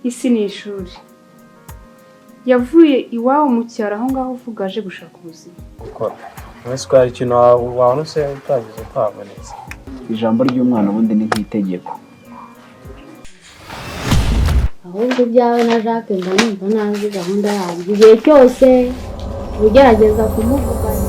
Isi ni ishuri. Yavuye iwabo mu cyaro aho ngaho uvuga, aje gushaka ubuzima. Gukora umunsi ko hari ikintu wabona se utagize utabonetse. Ijambo ry'umwana ubundi ni nk'itegeko. Ahubwo ibyawe na Jacques mba numva ntazi gahunda yabyo, igihe cyose ugerageza kumuvugana.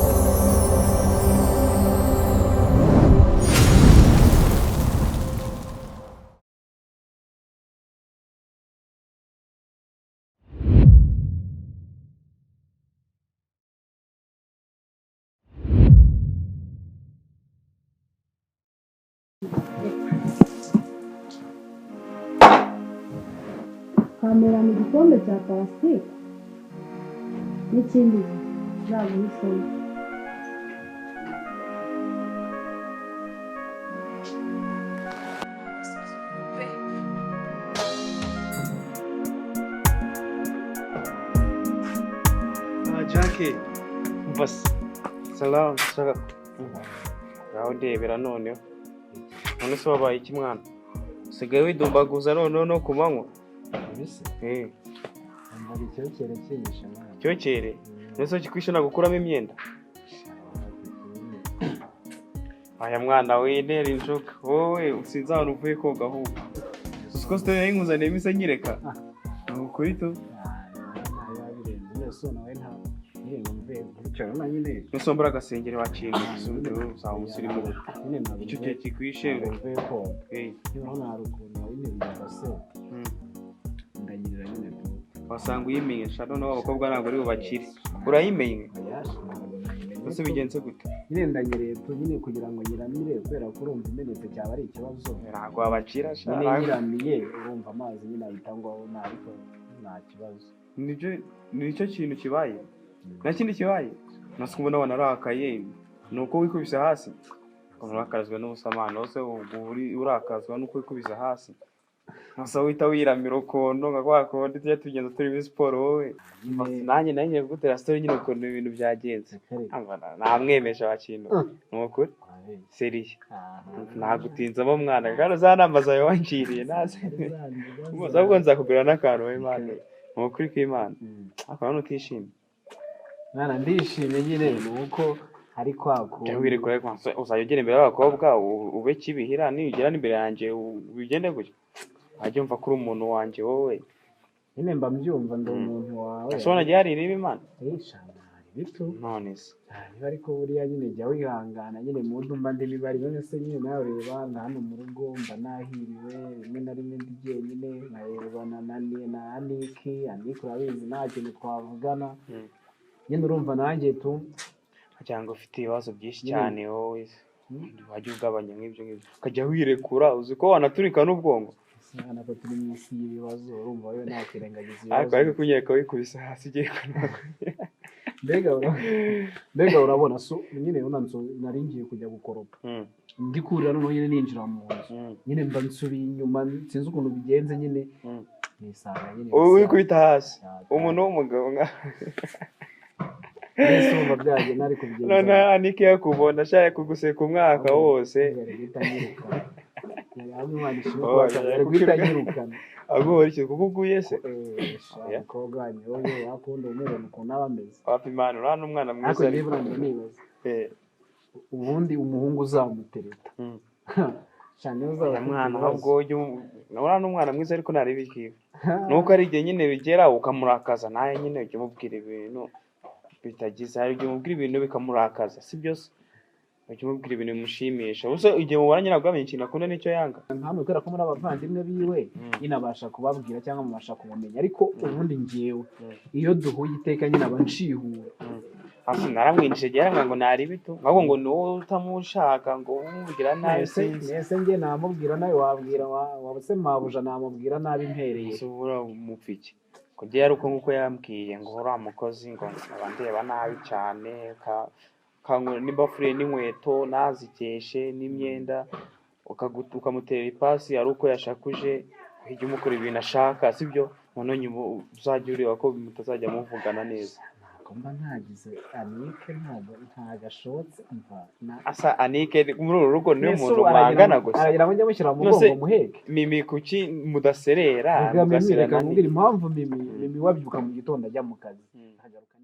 Kamera mu gikombe cya parasitike n'ikindi gihe uzaguhe isomo. Ah, Jackie, umva se. Salamu, shaka. Ngaho ndebera noneho. None se wabaye iki mwana? Usigaye widumbaguza noneho no ku manywa? Mbese Eh, mbara icyokere cyihishe mwana. Cyokere. None se kikwishe nagukuramo imyenda? Aya mwana we, ntera injuga. Wowe usinze ahantu uvuye koga ahubwo. Uzi ko story yayinkuzaniye mise nyireka? Ni ukuri tu. Nusombora agasengeri wakinga uzaba umusirimu. Icyo gihe kikwishe. Eh, Wasanga uyimenyesha noneho abakobwa ntabwo ari bubakire. Urayimenye? Ese bigenze gute? Nyine ndanyereye tu nyine kugira ngo nyiramire, kubera ko urumva imenetse cyaba ari ikibazo. Ntabwo wabakira sha. Nyine nyiramiye urumva amazi nyine ahita ngwaho nta, ariko nta kibazo. Nibyo, nicyo kintu kibaye. Nta kindi kibaye. Nasi kubona wanarakaye ni uko wikubise hasi. Urakazwa n'ubusamano wose urakazwa nuko wikubise hasi. Gusa uhita wiramira ukuntu nka kwa kundi tujya tugenza turi muri siporo wowe. Nyine Nanjye ngiye kugutera story nyine ukuntu ibintu byagenze. Namwemeje wa kintu. Ni ukuri seriye. Nagutinzamo mwana kandi za nama zawe wangiriye naze. Ahubwo nzakugurira n'akantu wowe Imana. Ni ukuri kw'Imana. Ariko hano utishimye. Mwana, ndishimye nyine ni uko ari kwa kundi. Jya wirekura ariko uzajya ugera imbere y'abakobwa ube kibihira, nugera n'imbere yanjye bigende gutyo. Wajya wumva ko uri umuntu wanjye wowe. Nyine mba mbyumva, ndi umuntu wawe. Ese ubona hari iriba Imana? Bitu. None se. Niba ariko buriya nyine jya wihangana nyine mu mba ndi mibare, none se nyine nawe reba nka hano mu rugo mba nahiriwe, rimwe na rimwe ndi jyenyine nkarebana na Aniki. Aniki urabizi nta kintu twavugana. Nyine urumva nanjye tu. Cyangwa ufite ibibazo byinshi cyane wowe. Wajya ugabanya nk'ibyo ngibyo. Ukajya wirekura, uzi ko wanaturika n'ubwonko. Mwana, ko turi mu isi y'ibibazo, urumva wowe nakwirengagiza ibibazo. Ariko kunyereka wikubise hasi ugiye kunagwa. Mbega urabona so nyine nari ngiye kujya gukoropa. Ndi kurira noneho nyine ninjira mu nzu. Nyine mba nsubiye inyuma sinzi ukuntu bigenze nyine. Nisanga nyine. Ubu wikubita hasi. Umuntu w'umugabo nka Mbese urumva byagenda ari kubigenza. None Aniki yakubona ashaka kuguseka umwaka wose. Yari guhita anyirukana. Yari guhita anyirukana. Aguhora iki kuko uguye se? Umukobwa wanjye wowe wakunda umubona ukuntu aba ameze. Wapi Imana, uriya ni umwana mwiza. Ariko njyewe buriya nibaza. Ubundi umuhungu uzamutereta. Cyane uzaba Mwana ahubwo uriya ni umwana mwiza ariko ntareba ikiwe. Nuko ari igihe nyine bigera ukamurakaza, nawe nyine ujya umubwira ibintu bitagize, hari igihe umubwira ibintu bikamurakaza, si byo se? Ujya umubwira ibintu bimushimisha. Ubuse igihe mubana nyine ntabwo ikintu akunda n'icyo yanga. Nkamwe kubera ko muri abavandimwe biwe nyine abasha kubabwira cyangwa mubasha kumumenya, ariko ubundi njyewe iyo duhuye iteka nyine aba nshihura. Hasi naramwinjije igihe yarambwira ngo nari bito, ahubwo ngo ni wowe utamushaka ngo umubwira nabi sinzi. Mbese njye namubwira nawe wabwira waba se mabuja namubwira nabi mpereye. Ese ubura umupfiki. Kujya yari uko nguko yambwiye ngo uriya mukozi ngo nkaba ndeba nabi cyane, n'ibafuriye n'inkweto nazikeshe n'imyenda, ukamutera ipasi ari uko yashakuje, ujya umukora ibintu ashaka, sibyo? Noneho nyuma uzajya ureba ko mutazajya muvugana neza. Ko mba ntagize Anike, ntabwo ntagashobotse mva na Asa Anike muri uru rugo niwe Mbese muntu ubu aragira mwangana gusa. Aragira ngo njye mushyira mu Nose mugongo muheke. Mimi kuki mudaserera Reka Mimi, mugaserana reka nkubwire n'iki? impamvu Mimi wabyuka mu gitondo ajya mu kazi akagaruka.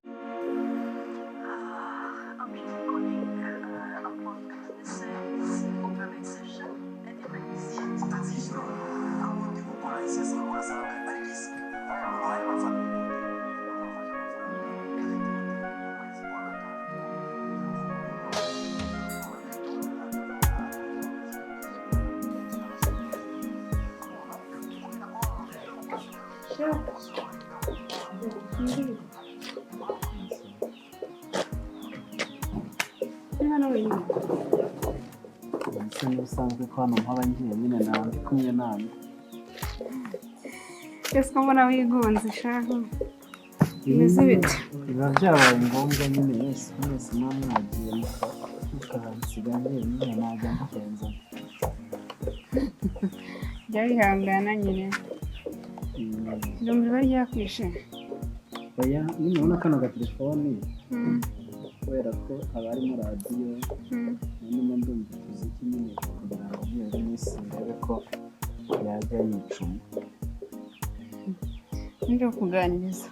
Uri hano wenyine? Ese n'ubusanzwe ko hano mpaba ngiye nyine nawe ndi kumwe nawe? Ese ko mbona wigunze shahu, bimeze bite? Biba byabaye ngombwa nyine, mwese mwese muba mwagiye mukansiga njyenyine, najya mbigenza. Jya wihangana nyine, irumva riba ryakwishe. Oya nyine, ubona kano gatelefoni, kubera ko haba harimo radiyo, ndimo ndumva utuziki nyine kugira ngo byibura iminsi ndebe ko yajya yicuma. Nje kukuganiriza.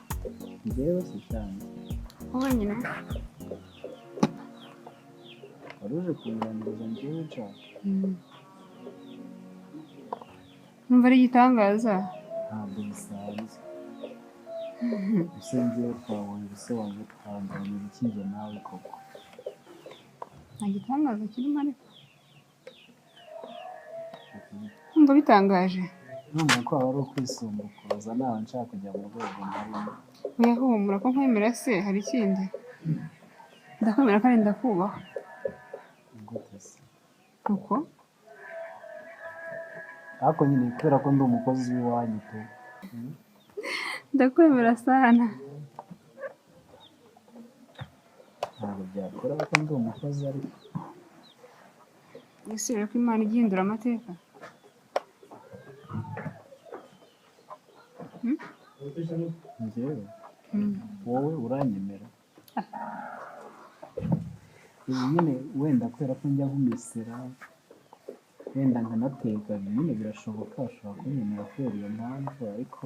Njyewe si cyane. Wowe nyine. Wari uje kunganiriza njyewe nshaka? Numva ari igitangaza. Ntabwo bisanzwe. Ese njyewe twabonye ubusobanuro, twaganira iki njye nawe koko? Nta gitangaza kirimo, ariko numva bitangaje. Numva ko aba ari ukwisumbukuruza, naba nshaka kujya mu rwego ntarimo. Oya humura, ko nkwemera se hari ikindi? Ndakwemera kandi ndakubaha. Gute se? Uko? Ariko nyine kubera ko ndi umukozi w'iwanyu tu. Ndakwemera sana. Ntabwo byakora ko ndi umukozi ariko. Ese rero ko Imana igihindura amateka? Njyewe wowe uranyemera ubu nyine, wenda kubera ko njya nkumesera, wenda nkanateka, nyine birashoboka ushobora kunyemera kubera iyo mpamvu, ariko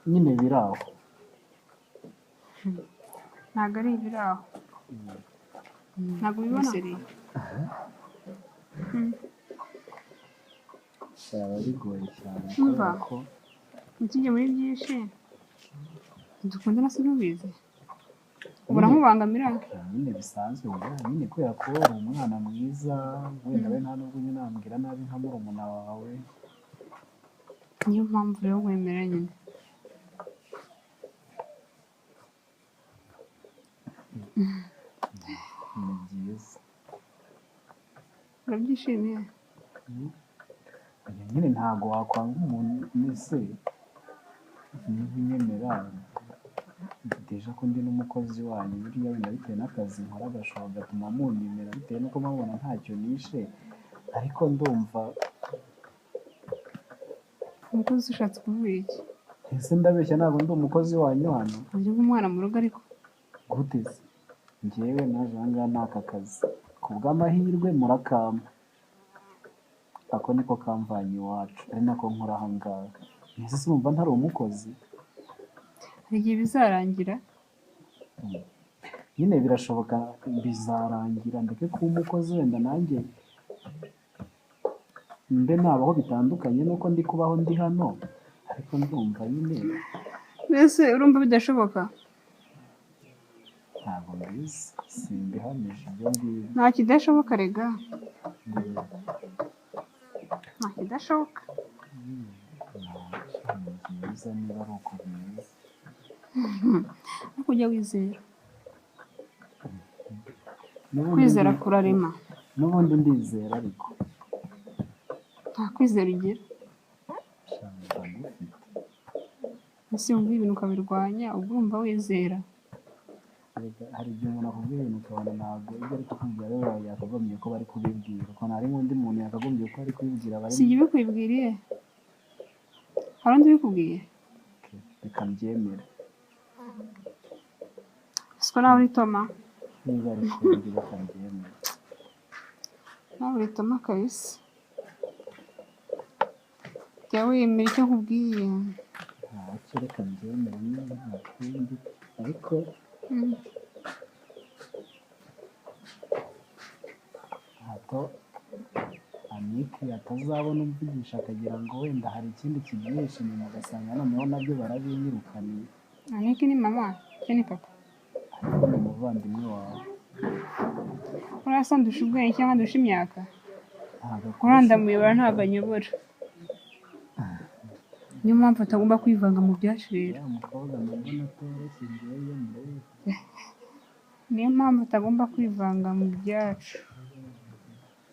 nyine biri aho. Ntabwo ari ibiri aho. Ntabwo ubibona? Byaba bigoye cyane Umva. kubera ko Ntitujye muri byinshi. Dukundana se ntubizi? Uramubangamira? Nyine bisanzwe, oya, nyine kubera ko uri umwana mwiza, wenda we nta nubwo ujya unambwira nabi nka murumuna wawe. Niyo mpamvu rero nkwemera nyine. Ni byiza. Urabyishimiye? Oya, nyine ntabwo wakwanga umuntu ese niba unyemera deja ko ndi n'umukozi wanyu, buriya wenda bitewe n'akazi nkora gashobora gatuma munyemera bitewe n'uko mubona ntacyo nishe, ariko ndumva Umukozi ushatse kuvuga iki? Ese ndabeshya? Ntabwo ndi umukozi wanyu hano? Uri nk'umwana mu rugo ariko. Gute se? Njyewe naje aha ngaha ni aka kazi, ku bw'amahirwe murakampa, ako niko kamvanye iwacu, ari nako nkora aha ngaha. Ese se urumva ntari umukozi? Hari igihe bizarangira. Nyine birashoboka bizarangira ndeke kuba umukozi, wenda nanjye mbe nabaho bitandukanye n'uko ndi kubaho ndi hano, ariko ndumva nyine Mbese urumva bidashoboka? Ntabwo mbizi, simbihamije ibyo ngibyo. Nta kidashoboka rega. Nta kidashoboka. Ni byiza niba ari uko bimeze. Ariko ujya wizera. N'ubundi Kwizera kurarema. N'ubundi ndizera ariko. Nta kwizera ugira. Sha, ndagufite. Ese wumva ibintu ukabirwanya, ubwo urumva wizera? Erega hari igihe umuntu akubwira ibintu ukabona ntabwo ibyo ari kukubwira rero yakagombye ko bari kubibwira, ukuntu hari n'undi muntu yakagombye ko ari kubibwira bari. Si jye ubikwibwiriye? Hari undi ubikubwiye? Reka mbyemere. Siko nawe uri Toma. Niba ari kundi bakabyemera. Nawe uri Toma kabisa. Jya wemera icyo nkubwiye. Ntacyo, reka mbyemere nyine, nta kundi, ariko hato Aniki atazabona umvugisha akagira ngo wenda hari ikindi kibyihishe inyuma, ugasanga noneho nabyo barabinyirukaniye. Aniki ni mama cyo ni papa? Ariko ni umuvandimwe wawe. Urasa ndusha ubwenge cyangwa ndusha imyaka? Ntabwo Uriya ndamuyobora, ntabwo anyobora. Niyo mpamvu atagomba kwivanga mu byacu rero. Uriya mukobwa mbona atoroshye njyewe iyo mureba. Niyo mpamvu atagomba kwivanga mu byacu.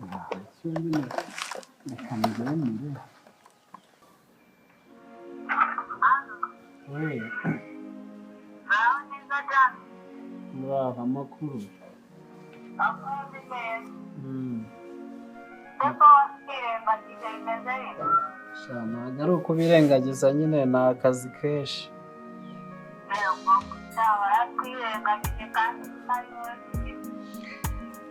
Ntacyo nyine, reka mbyemere. We, muraho, amakuru? Sha, ntabwo ari ukubirengagiza nyine, ni akazi kenshi.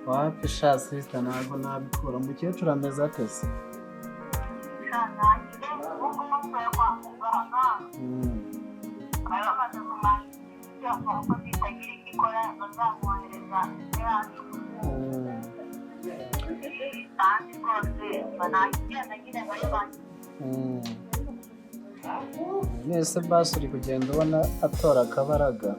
Wapi sha sister, ntabwo nabikura. Umukecuru ameze ate se? Mwese basi uri kugenda ubona atora akabaraga?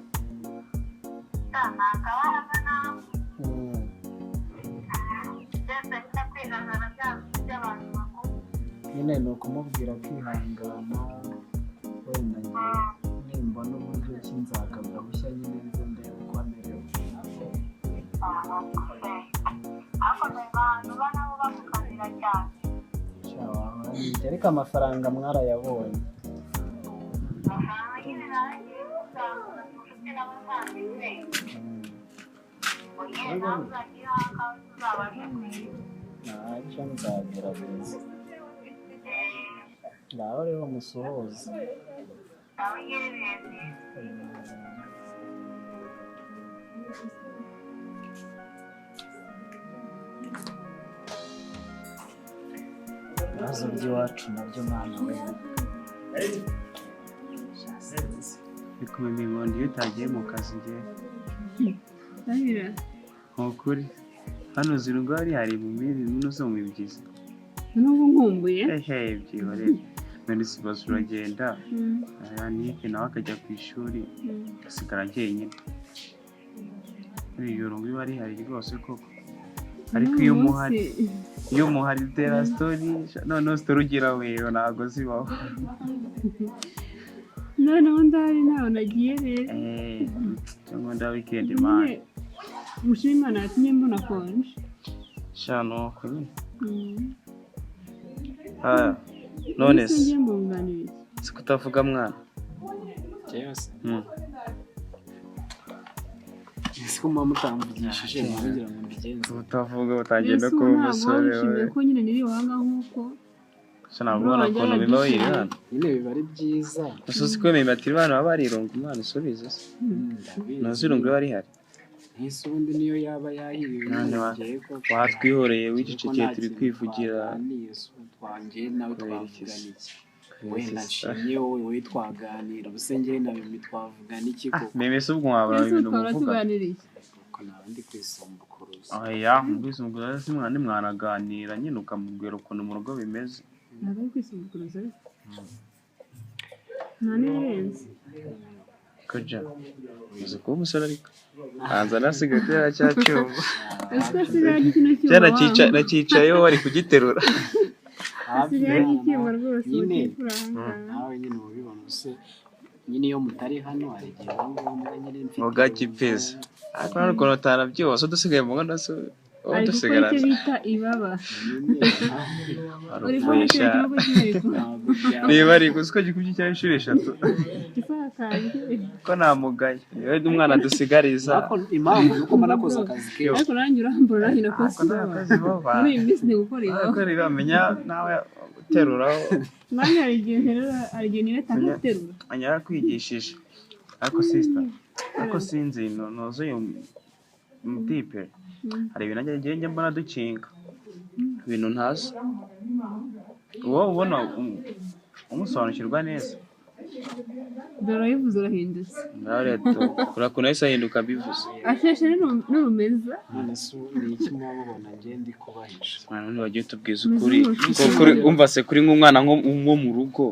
Nyine ni ukumubwira kwihangana, wenda njye nimbona uburyo ki nzakabwa bushya nyine nze ndebe uko amerewe. Sha, wahora n'iki, ariko amafaranga mwarayabonye. Ntacyo, nzagerageza. Ngaho rero musuhuze. Ibibazo by'iwacu nabyo, mwana we. Bikomeye ingondo iyo utagiye mu kazi ngewe. Ndahira. Ni ukuri hano zirungu hari hari mu minsi zo mu mibyizi. N'ubu nkumbuye. Ehe, byihorere none sibaza, uragenda, Anike nawe akajya ku ishuri, asigara jyenyine. Iyo rungu iba rihari rwose koko, ariko iyo muhari utera story, noneho story ugira wewe ntabwo zibaho. Noneho ndahari, ntaho nagiye rero. Eh, cyangwa nda weekend man. Nyine mushima Imana yatumye mbona konje. Sha, nuko nyine. Ah, none Ese se ngiye mbunganira iki? si kutavuga mwana? Njyewe se? Ese ko muba mutamvugishije mugira ngo mbigenze? Utavuga utangiye no Ese ubu kuba ntabwo umusore wishimiye we. ko nyine niri iwanga nk'uko Sha, ntabwo ubona ukuntu biba wiri hano. Nyine biba ari byiza. Gusa uzi ko imibati bana baba barirunga, Imana isubize se. Ndabizi. Ntuzi irungu riba rihari. Ntise ubundi niyo yaba yahiriwe. None ngiye ko watwihoreye ko wicecekeye nta turi kintu kwivugira. twaganiriye, se ubu twangiye nawe Kubera iki twavugana se? iki? Kubera Wenda iki se? nshimye wowe, wowe twaganira ubuse, njyewe na Mimi twavugana iki koko? Meme se ubwo mwabura Ese ibintu twaba muvuga? tuganiriye? Kuko naba ndi kwisumbukuruza. Oya, mubwisumbukuruza se mwana mwanaganira nyine ukamubwira ukuntu mu rugo bimeze. Ntabwo ari kwisumbukuruza ariko nta n'ibirenze. Koja uzi kuba umusore, ariko hanze anasigaye atera cya cyuma. Ese ko asigaye arya kino cyuma wangu? Nacyicayeho bari kugiterura. Asigaye arya icyuma rwose. Nyine. Umukecuru aha ngaha. Nawe nyine uba ubibona se nyine, iyo mutari hano hari igihe biba ngombwa nyine mfite Mugakipeza ariko none ukuntu utarabyose udusigaye mu ngo se wowe Ari gukora dusigarana. icyo bita ibaba. Nyine. Uri kubona kiriya kibazo cy'umwihariko. Ntabwo byaba. Niba ari gusa uko gikubye cyangwa inshuro 3. Isaha kanjye. Ko namugaye niba umwana dusigariza. Ariko impamvu ni uko mba nakoze akazi kenshi. Ariko nanjye urambura nanjye nakoze Ariko ibaba. nakoze ibaba. Muri iyi minsi ndi gukora ibaba. Ariko rero nawe uteruraho. Nanjye hari igihe nterura, hari igihe nireta nkaterura. Menya yarakwigishije ariko sister. Ariko sinzi ntuzi uyu mutipe, hari ibintu njya njya mbona dukinga ibintu ntazi. Wowe ubona umusobanukirwa neza. Dore urabivuze, urahindutse. Ngaho rero urakunda yahise ahinduka abivuze. Asheshe n'urumeza. None se ubu ni iki mwabubona njye ndi kubahisha? Mwana, none wagiye utubwiza Umeze ukuri. nk'umushyitsi. Ko kuri umva se, kuri nk'umwana nko mu rugo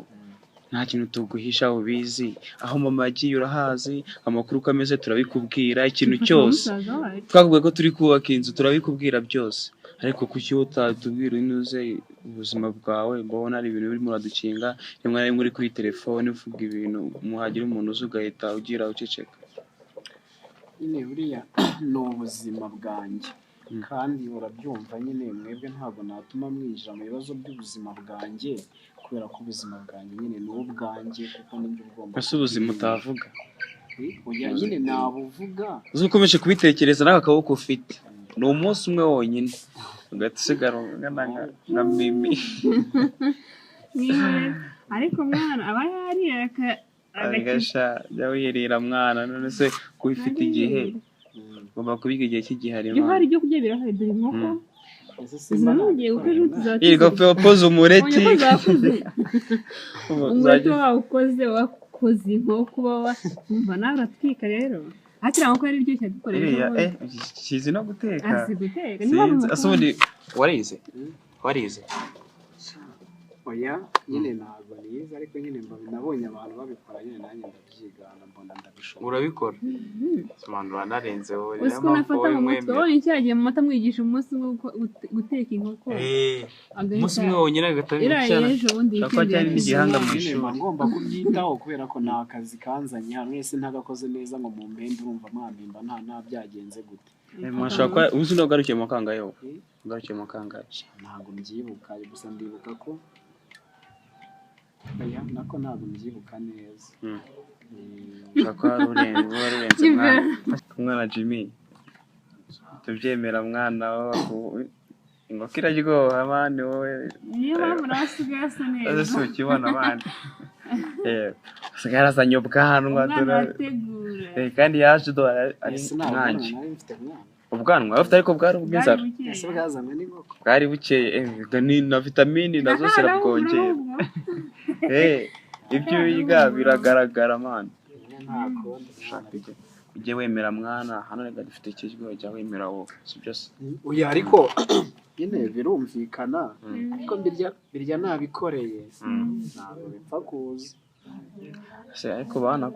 nta kintu tuguhisha, ubizi aho mama yagiye urahazi, amakuru uko ameze turabikubwira, ikintu cyose. Musaza wacu. Twakubwiye ko turi kubaka inzu, turabikubwira byose, ariko kuki utatubwira unyuze ubuzima bwawe? Mbona ari ibintu birimo uradukinga, rimwe na rimwe uri kuri telefone uvuga ibintu, muhagira umuntu uzi ugahita ugira uceceka. Nyine buriya ni ubuzima bwanjye kandi urabyumva nyine, mwebwe ntabwo natuma mwinjira mu bibazo by'ubuzima bwanjye, kubera ko ubuzima bwanjye nyine ni ubwanjye, kuko nibyo ugomba. Ese ubuzima utavuga? Oya, nyine nabuvuga. Uzi ukomeje kubitekereza n'aka kaboko ufite, ni umunsi umwe wonyine ugahita usigara ungana nka Mimi. Niba ariko mwana aba yarira agakira. Agasha, jya wirira mwana. None se kuba ifite igihe, ugomba kubika igihe cy'igihari. Iyo hari Mwana, ibyo kurya birahari, dore inkoko. Ese simba Ziba kuko ejo tuzaba yirirwa tuzirya. pe wakoze umureti. Ubonye ko zakuze. Umureti Uzajya- wawukoze, wakoze inkoko, uba wumva nawe uratwika rero. Hakiri inkoko yari iryoshye dukoresha. Iriya kizi no guteka. Azi guteka, niba Sinzi ese ubundi warize, warize? Oya nyine ntabwo nize, ariko nyine nabonye abantu babikora nyine, nanjye ndabyigana, mbona ndabishobora. Urabikora mwana, uranarenze wowe. Uzi ko nafata mu mutwe, wabonye cyagiye mu mata mwigisha umunsi umwe guteka inkoko, agahita Umunsi umwe wonyine agahita iriya abicara. ejo bundi Ushobora kuba weekend cyari n'igihanga mu Nyine ishuri. mba ngomba kubyitaho kubera ko ni akazi kanzanye hano. Wese ntagakoze neza ngo mumpembe, urumva mwampemba nta byagenze gute? Mushobora kuba uzi niba ugarukiye mu kangahe wowe? Ugarukiye mu kangahe? Ntabwo mbyibuka, gusa ndibuka ko, oya, nako ntabwo mbyibuka neza. Ushobora kuba wari urenze mwana. Umwana Jimmy, tubyemera mwana wowe, inkoko iraryoha mani wowe. Niyo mpamvu nawe asigaye asa neza. Ese si ukibona mani? Asigaye arazanye ubwanwa. Umwana Dore arategura. Kandi yaje dore ari Ese nta bwanwa nkanjye. nari mfite mwana? Ubwanwa afite, ariko bwari ubw'inzara. Bwari bukeye. Ese bwazanywe n'inkoko? Bwari bukeye, na vitamini nazo zirabwongera. Ibyo wiga biragaragara mani. Nyine nta kundi mwana. Ushaka ujye wemera mwana, hano reka dufite ikiryo, jya wemera wowe, si byo se? Oya, ariko nyine birumvikana, ariko mbirya nabikoreye, ntabwo bipfa kuza. Se ariko baba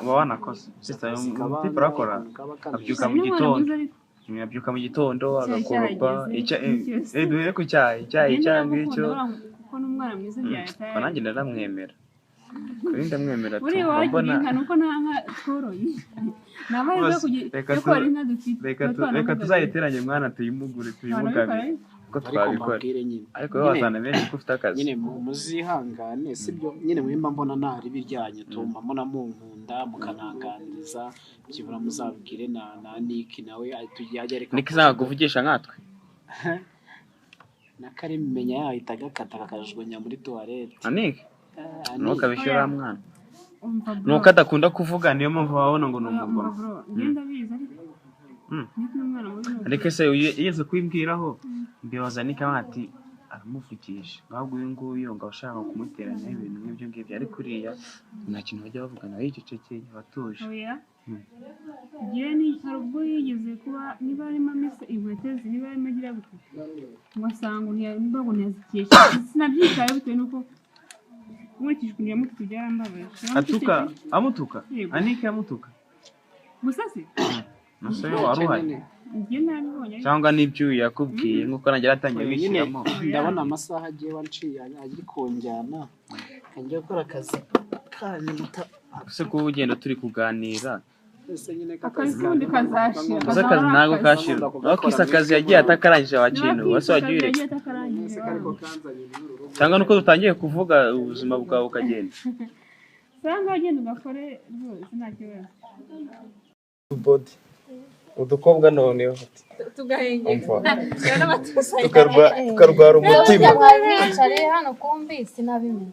banakoze sister. Akazi kaba Umutipe urakora kaba kameze. abyuka mu Hari n'umwana gitondo. mwiza ariko. Abyuka mu gitondo Icyayi agakoropa. cyarageze, cyose. Duhere ku cyayi, icyayi Njye cyangwa icyo. ndamukunda kuko ni umwana mwiza byataye. Ko nanjye ndaramwemera, kuri ndamwemera tu. Buriya Mba wagira mbona inka nuko nta nka tworoye. Ni amahirwe yo Bose, yo korora inka dufite. reka Tuba reka twanamugabye. tuzayiteranye mwana, tuyimugure, Twanabikora tuyimugabire ariko. ko Ariko twabikora. mbabwire nyine. Ariko wowe Nyine- wazana menshi kuko ufite akazi. Nyine muzihangane, sibyo? Nyine mwimba mbona ntari biryanye, tumba mbona munkunda mukananganiriza, byibura muzabwire na Nick nawe tujye ajya areka. Niko izanga kuvugisha nkatwe. Na Karimenya yahita agakata akakajugunya muri tuwarete. Anike nuko abishyura uriya mwana. Umva bro. Nuko adakunda kuvuga, niyo mpamvu wabona ngo ni Umva umugome. bro, njye ndabizi ariko. Niko ni umwana mubi ni Ariko se yigeze kubimbwiraho, mbibaza Nick ati aramuvugisha ahubwo uyu nguyu ngo ashaka kumuteranya ibintu nk'ibyo ngibyo, ariko uriya nta kintu bajya bavugana, yicecekeye abatuje. Oya. Njyewe ni hari ubwo yigeze kuba niba arimo amesa inkweto ze, niba arimo agira gute, ngo asanga nimba ngo ntiyazikeshe, sinabyitayeho bitewe n'uko nkurikije ukuntu yamututse byarambabaje. Atuka, amutuka? Yego. Anike amutuka? Gusa se Umusore wari uhari? Njye nabibonye ariko. Cyangwa n'ibyo yakubwiye nk'uko nanjye yaratangiye Oya, nyine bishyiramo. ndabona amasaha agiye wanciye ari kunjyana njya gukora akazi kanyu Ese kuba ugenda turi kuganira? Ese nyine Akazi kundi kazashira. Gusa akazi ntabwo kashira aho kise akazi yagiye atakarangije wa kintu wese wagiye ureka. Yagiye atakarangije. Ese kariko kanzanye muri uru rugo? Cyangwa nuko dutangiye kuvuga ubuzima bwawe ukagenda. Usanga wagenda ugakore rwose nta kibazo. Body udukobwa noneho Tugahengeka. tukarwara umutima. Mwari mwicariye hano kumbi sinabimenya.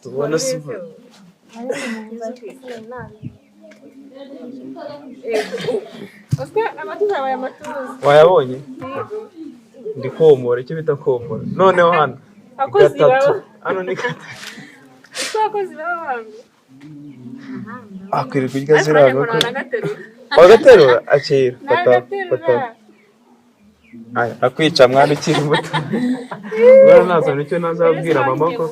Tubona si Ariko mu nzu ariko sinabimenya. Wayabonye? Ndi komora icyo bita komora. Noneho hano gatatu. Hano ni gatatu. Akwirirwa urya ziriya nkoko. Wagaterura? Akira. Fata, fata. Aya, akwica mwana ukiri muto. Ubona ntazana icyo ntazabwira mama ko.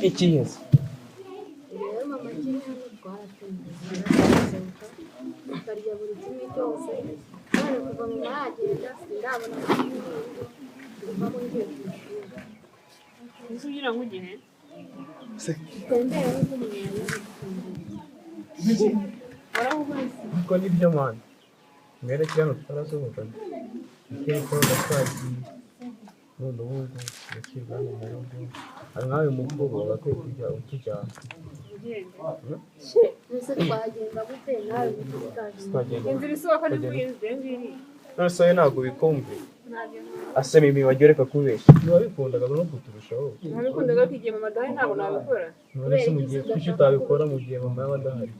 Ikihe se? Rero mama akiri hano twaratunze tukarya buri kimwe cyose, none kuva mama yagenda sindabona kuvamo ngiye ku ishuri. Ese ugira ngo ugihe? Tembera nk'uko umuntu yabikunze. Kuko nibyo mwana. Mwere kiri hano tutarasohokana. Ikiri koga twagiye. None ubu ngubu yakirwa hano mu rugo. Hari nkawe mukuru bagakwiye kujya utujyana. Ese twagenda gute nawe ntitukaje? Twagenda. Inzira isohoka ni muri iyi nzira ngiyi. None se wowe ntabwo ubikumve. Ase mimi wajya ureka kubeshya. Ntiwabikundaga no kuturushaho. Nabikundaga ko igihe mama adahari ntabwo nabikora. None se mu gihe kuki utabikora mu gihe mama yaba adahari?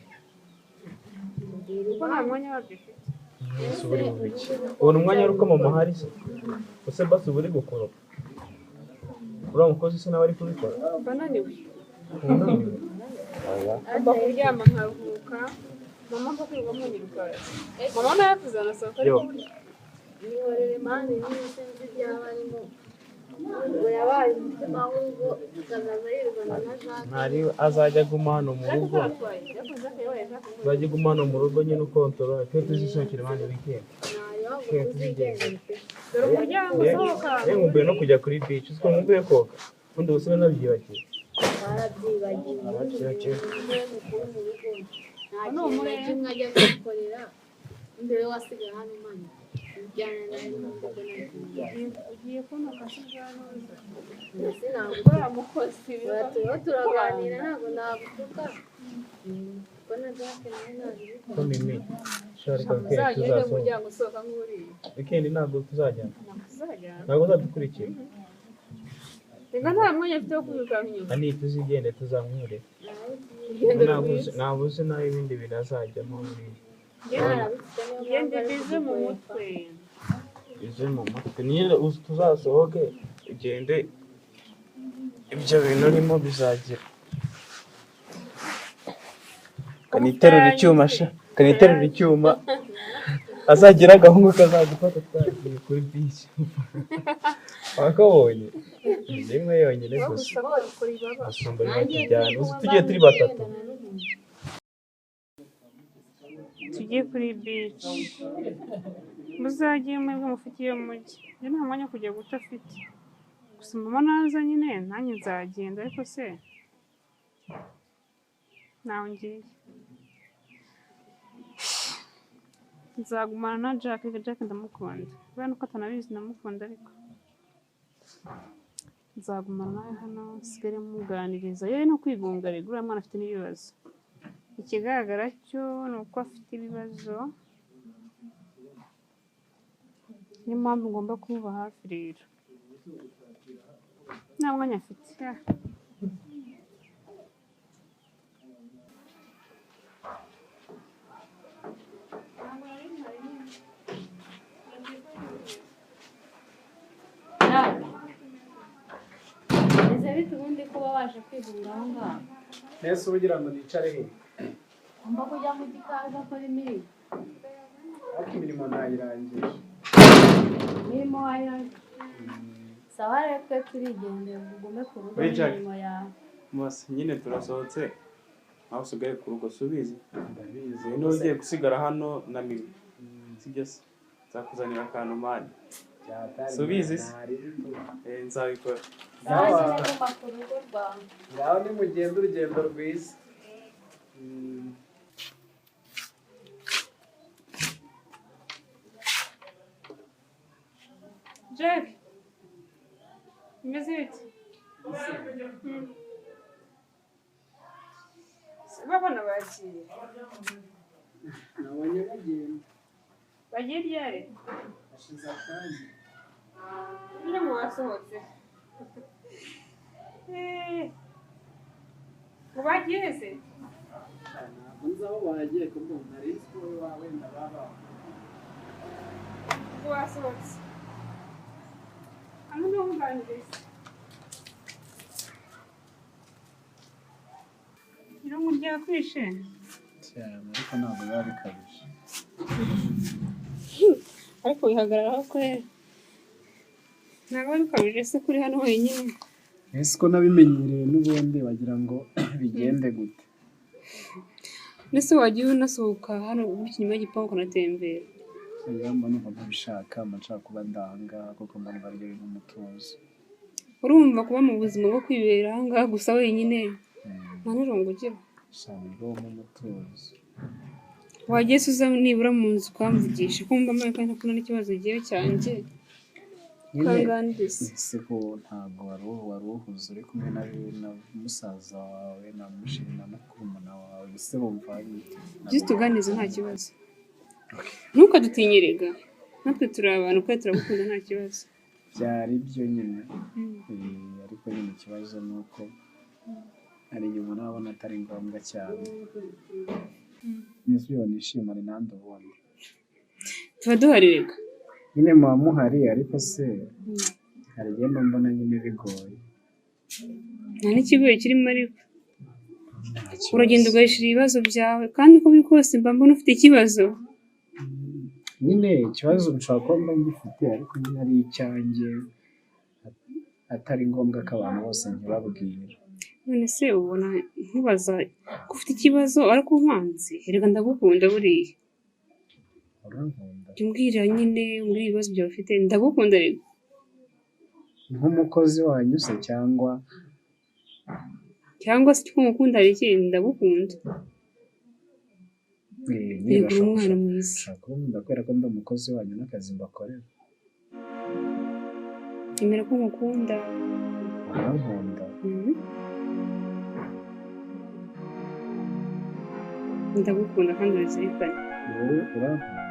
Kuko nta mwanya wabyo ufite. Ese uba uri mu biki? Ubona umwanya ari uko mama ahari se? Ese basi uba uri gukoropa? Uriya mukozi se nawe ari kubikora? Mba naniwe. Unaniwe? Oya. Ngomba kuryama nkaruhuka. Mama mba kwirirwa munyirukansa. Mama nawe yavuze anasohoka ariko Yo. burya Nihorere mani niba sinzi ibyaba arimo. Ngo yabaye umutima w'urugo akazaza yirirwana na Jacques. Ntari azajya aguma hano mu Jacques rugo. ntatwaye. Yakoze Jacques yabaye Jacques ngo Azajya aguma hano mu rugo nyine ukontorora. Twe tuzisohokera abandi weekend. Ntareba ngo tuzigendere pe. dore umuryango usohoka. Yewe nkumbuye no kujya kuri beach. Uziko nkumbuye koga. Ubundi ubu siba nabyibagiwe. Barabyibagiwe. Barabyibagiwe. Niwe mukuru mu rugo. Nta kintu na kimwe ajya kwikorera. Mbere wasigaye hano mani. Ujyana nawe n'ubwo nta kintu. Ugiye kubona akazi bwa neza. Mbese ntabwo Gukora mukozi turiho turaganira ntabwo nagutuka. Kuko na Jacques nawe ntabibikora. Ko mimi. Shari ka weekend Uzagende mu tuzasohoka. muryango usohoka nk'uriya. Weekend ntabwo tuzajyana. Ntabwo tuzajyana. Ntabwo uzadukurikira. Reka nta mwanya mfite wo kwirukanka inyuma. Ani tuzigende tuzamwurire. Urugendo Ntabwo rwiza. ntabwo uzi naho ibindi bintu azajyamo buriya. Ngende bize mu mutwe. Bize mu mutwe. Niyo uzi tuzasohoke ugende ibyo bintu urimo bizagira. Kaniterura icyuma sha. Kaniterura icyuma. Azagira agahungu kazagufata twagiye kuri bisi. Wakabonye? Ni imwe yonyine gusa. Gusa bakora ibaba. Asumba ntitujyana. Uzi tugiye turi batatu. Tujye kuri beach. Muzajye mwebwe mufite iyo mujya. Njye nta mwanya wo kujya guta afite. Gusa mama naza nyine nanjye nzagenda ariko se ntawe ngiye. Nzagumana na Jack, reka Jack ndamukunda. Kubera nuko atanabizi ndamukunda ariko. Nzagumana nawe hano nsigare muganiriza. Yewe no kwigunga rega uriya mwana afite n'ibibazo. Ikigaragara cyo ni uko afite ibibazo, niyo mpamvu ngomba kumuba hafi rero. Nta mwanya afite. Ese bite ubundi kuba waje kwigunga aho ngaho? Nese uba ugira ngo nicare he? Ugomba kujya mu gikari ugakora imirimo. Ariko imirimo nayirangije. Imirimo wayirangije. Sawa rero twe turigendera ngo ugume ku rugo Wait, Jack. n'imirimo yawe. Mose nyine turasohotse. Aho usigaye ku rugo subizi. Ndabizi. Niba ugiye gusigara hano na mimi. Sibyo se? Nzakuzanira akantu mani. Byatari Subizi se? ntari bito. Nzabikora. Sawa nyine guma ku rugo rwawe. Ngaho nimugende urugendo rwiza. Jack, bimeze bite? Babona bagiye. Nabonye bagenda. Bagiye ryari? Hashize akanya. Nyine mu basohotse. Eh. Ngo Ubagiye se? Ntabwo nzi aho bagiye kumbona, nari nzi ko wenda baba wasohotse. Hano ntuganirize. Irungu ryakwishe? Cyane, ariko ntabwo biba bikabije. Ariko wihagararaho kwera. Ntabwo biba bikabije se kuri hano wenyine? Ese ko nabimenyereye n'ubundi wagira ngo bigende gute? Mbese wagiye unasohoka hano gutya inyuma y'igipangu ukanatembera? Oya, mba numva ntabishaka, mba nshaka kuba ndanga kuko mba numva aribyo bimpa umutuzo. Urumva kuba mu buzima bwo kwibera aha ngaha gusa wenyine nta n'irungu ugira. Sha nibwo bumpa umutuzo. Wagiye se uza nibura mu nzu ukamvugisha kumva ambaye kandi ntakubona n'ikibazo ugiye cyanjye Nyine ukanganiriza. ese ko ntabwo wari uhuze uri kumwe na musaza wawe na musheri na murumuna wawe, ese wumva Jya utuganiriza nta kibazo. Ntukadutinyerega natwe turi abantu kandi turagukunda nta kibazo. Byari byo nyine. Ariko nyine ikibazo ni uko hari igihe umuntu aba abona atari ngombwa cyane. Nese iyo nishimane nande ubundi? Tuba duhari rega. Nyine muba muhari ariko se hari igihe mba mbona nyine bigoye. Nta n'ikigoye kirimo ariko. Nta kibazo. Uragenda ugahishira ibibazo byawe kandi uko biri kose mba mbona ufite ikibazo. Nyine ikibazo nshobora kuba mba ngifite ariko nyine ari icyanjye atari ngombwa ko abantu bose nkibabwira. None se ubona nkubaza ko ufite ikibazo ariko nkwanze? Erega ndagukunda buriya. Urankunda? Jya umbwira nyine umbwire ibibazo byawe ufite, ndagukunda rega. Nk'umukozi wanyu se cyangwa? Cyangwa se icyo ngukunda hari ikindi, ndagukunda. Nyine Yego uri umwana mwiza. bashobora kuba nkunda kubera ko ndi umukozi wanyu n'akazi mbakorera. Emera ko ngukunda. Urankunda? Ndagukunda kandi ubizirikane. Wowe urankunda?